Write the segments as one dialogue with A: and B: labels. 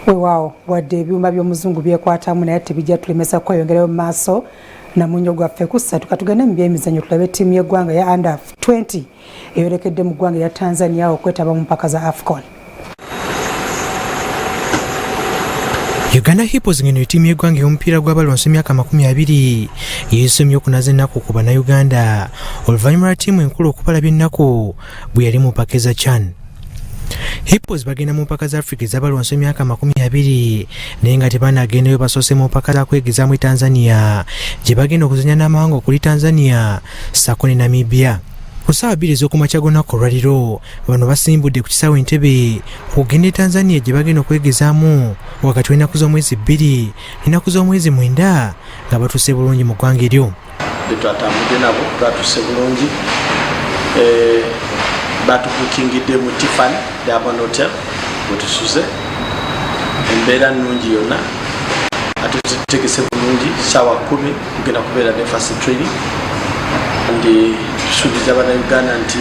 A: Weewaawo, wadde ebyuma by'omuzungu byekwatamu, naye tebijja tulemesa kweyongerayo mu maaso namunyo gwaffe ku ssatu. Katugende mu byemizannyo, tulabe ttiimu y'eggwanga ya under 20 eyolekedde mu ggwanga erya Tanzania okwetaba mu mpaka za AFCON.
B: Uganda Hippos, ngeno ettiimu y'eggwanga ey'omupiira gw'abalwansi emyaka 20, yeesomye okunaza ennaku ku Bannayuganda oluvannyuma lwa ttiimu enkulu okubalabya ennaku bwe yali mu mpaka eza CHAN. Hippos bagenda mu mpaka za Africa ez'abalwansi emyaka 20, naye nga tebanagendayo basoose mu mpaka za kwegezaamu e Tanzania, gye bagenda okuzannya n'amawanga okuli Tanzania ssaako ne Namibia. Ku ssaawa 2 ez'okumakya g'olunaku olwaliro, bano basimbudde ku kisaawe Entebbe okugenda e Tanzania, gye bagenda okwegezaamu wakati w'ennaku z'omwezi 2 n'ennaku z'omwezi 9, nga batuuse bulungi mu ggwanga eryo.
C: Betwatambudde nabo twatuuse bulungi. Batubukingidde mu Tiffany Diamond Hotel wetusuze. Embeera nnungi yonna, ate tutegese bulungi. Saawa 10 tugenda kubeera ne first training, and tusuubiza Bannayuganda nti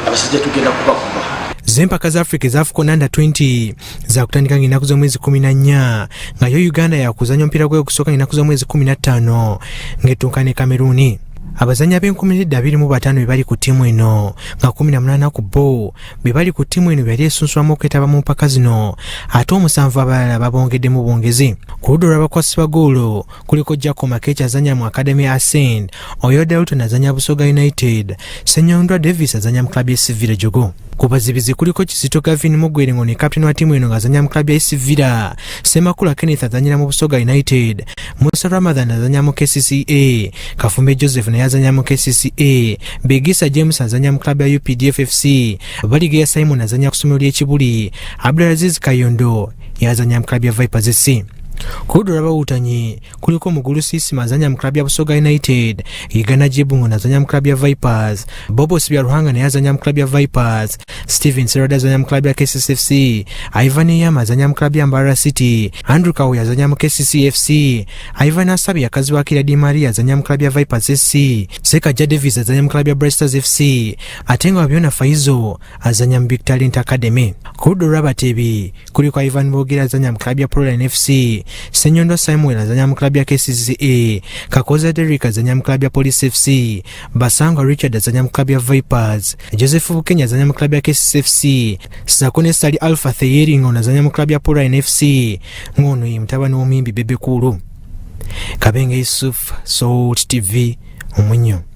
C: abasajja tugenda kubakuba.
B: Z'empaka za Africa eza AFCON under 20 zakutandika ng'ennaku z'omwezi 14, nga yo Uganda yakuzanya omupiira gwayo ogusooka ng'ennaku z'omwezi 15 ng'ettunka ne Cameroon. Abazannyi ab'enkomeredde 25 be bali ku ttiimu eno, nga 18 ku bo be bali ku ttiimu eno byali esunsulwamu okwetaba mu mpaka zino, ate omusanvu abalala babongeddemu bwongezi. Ku ludda olw'abakwasi ba goolo kuliko Jaco Makechi azanya mu Academy Ascent, Oyo Dalton azanya Busoga United, Senyondwa Davis azanya mu club ya Villa Jogo. Ku bazibizi kuliko Kizito Gavin Mugwere, ngo ne captain wa ttiimu eno, ng'azanya mu club ya SC Villa, Semakula Kenneth azanyira mu Busoga United, Musa Ramadhan azanya mu KCCA, Kafumbe Joseph naye azanya mu KCCA, Begisa James azanya mu club ya UPDF FC, Baligeya Simon azanya ku ssomero ly'Ekibuli, Abdulaziz Kayondo yazanya mu club ya Vipers SC. Ku ludda olw'abawuutanyi kuliko Mugulu Sisima azanya mu club ya Busoga United, Igana Jibungo azanya mu club ya Vipers, Bobos Byaruhanga naye azanya mu club ya Vipers, Steven Serada azanya mu club ya KCCFC, Ivan Yama azanya mu club ya Mbarara City, Andrew Kawuya azanya mu KCCFC, Ivan Asabi yakazibwako Di Maria azanya mu club ya Vipers SC, Sekaja Davis azanya mu club ya Bright Stars FC, ate nga Wabyona Faizo azanya mu Big Talent Academy. Ku ludda olw'abateebi kuliko Ivan Bogera azanya mu club ya Proline FC, Senyondo Samuel azanya mu club ya KCCA, Kakoza Derrick azanya mu club ya Police FC, Basangwa Richard azanya mu club ya Vipers, Joseph Bukenya azanya mu club ya KCCFC, sako ne Sali Alpha Theyeri ng'ono azanya mu club ya Proline FC, ng'ono ye mutabani w'omuyimbi Bebe Cool. Kabenge Yusuf, Salt TV, Omunyo.